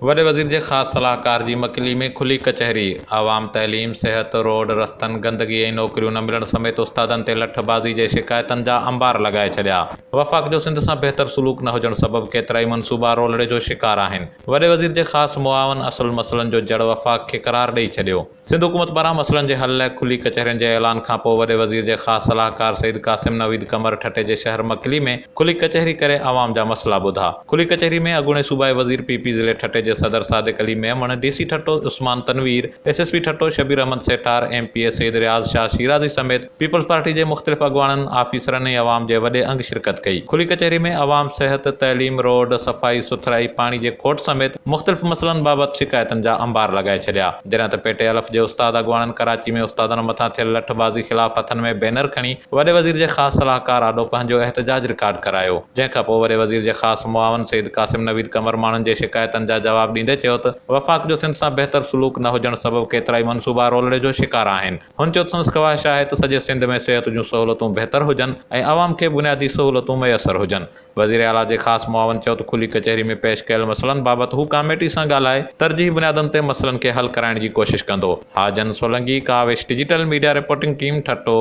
وڏي وزير جي خاص صلاحڪار جي مڪلي ۾ کلي ڪچهري، عوام تعليم، صحت، روڊ، رستن، گندگي ۽ نوڪريون نه ملڻ سميت استادن تي لٺبازي جي شڪايتن جا انبار لڳائي ڇڏيا. وفاق جو سنڌ سان بهتر سلوڪ نه هجڻ سبب ڪيترائي منصوبا رولڙي جو شڪار آهن. وڏي وزير جي خاص معاون اصل مسئلن جو جڙ وفاق کي قرار ڏئي ڇڏيو. سنڌ حڪومت پاران مسئلن جي حل لاء کلي ڪچهرين جي اعلان کانپوء وڏي وزير جي خاص صلاحڪار سيد قاسم نويد قمر ٺٽي جي شهر مڪلي ۾ کلي ڪچهري ڪري عوام جا مسئلا ٻڌا. کلي ڪچهري ۾ اڳوڻي صوبائي وزير پي پي ضلعي ٺٽي جي صدر Sadiq Ali Memon, D C Thatta Usman Tanveer, S S P Thatta Shabbir Ahmed Sethar, M P A Syed Riaz Shah Shirazi سميت پيپلز پارٽي جي مختلف اڳواڻن، آفيسرن ۽ عوام جي وڏي انگ شرڪت ڪئي. کلي ڪچهري ۾ عوام صحت، تعليم، روڊ، صفائي سٿرائي، پاڻي جي کوٽ سميت مختلف مسئلن بابت شڪايتن جا انبار لڳائي ڇڏيا. جڏهن ته پي ٽي الف جي استاد اڳواڻن ڪراچي ۾ استادن مٿان ٿيل لٺبازي خلاف هٿن ۾ بينر کڻي وڏي وزير جي خاص صلاحڪار آڏو پنهنجو احتجاج رڪارڊ ڪرايو. جنهن کانپوء وڏي وزير جي خاص معاون سيد قاسم نويد قمر ماڻهن جي شڪايتن جا جواب ڏيندي چيو ته وفاق جو سنڌ سان بهتر سلوڪ نه هجڻ سبب ڪيترائي منصوبا رولڙي جو شڪار آهن. هن چيو ته سندس خواهش آهي ته سڄي سنڌ ۾ صحت جون سهولتون بهتر هجن ۽ عوام کي بنيادي سهولتون ميسر هجن. وزيراعليٰ جي خاص معاون چيو ته کلي ڪچهري ۾ پيش ڪيل مسئلن بابت هو ڪاميٽي سان ڳالهائي ترجيحي بنيادن تي مسئلن کي حل ڪرائڻ جي ڪوشش ڪندو. Hajan Solangi, Kawish digital media reporting team, Thatta.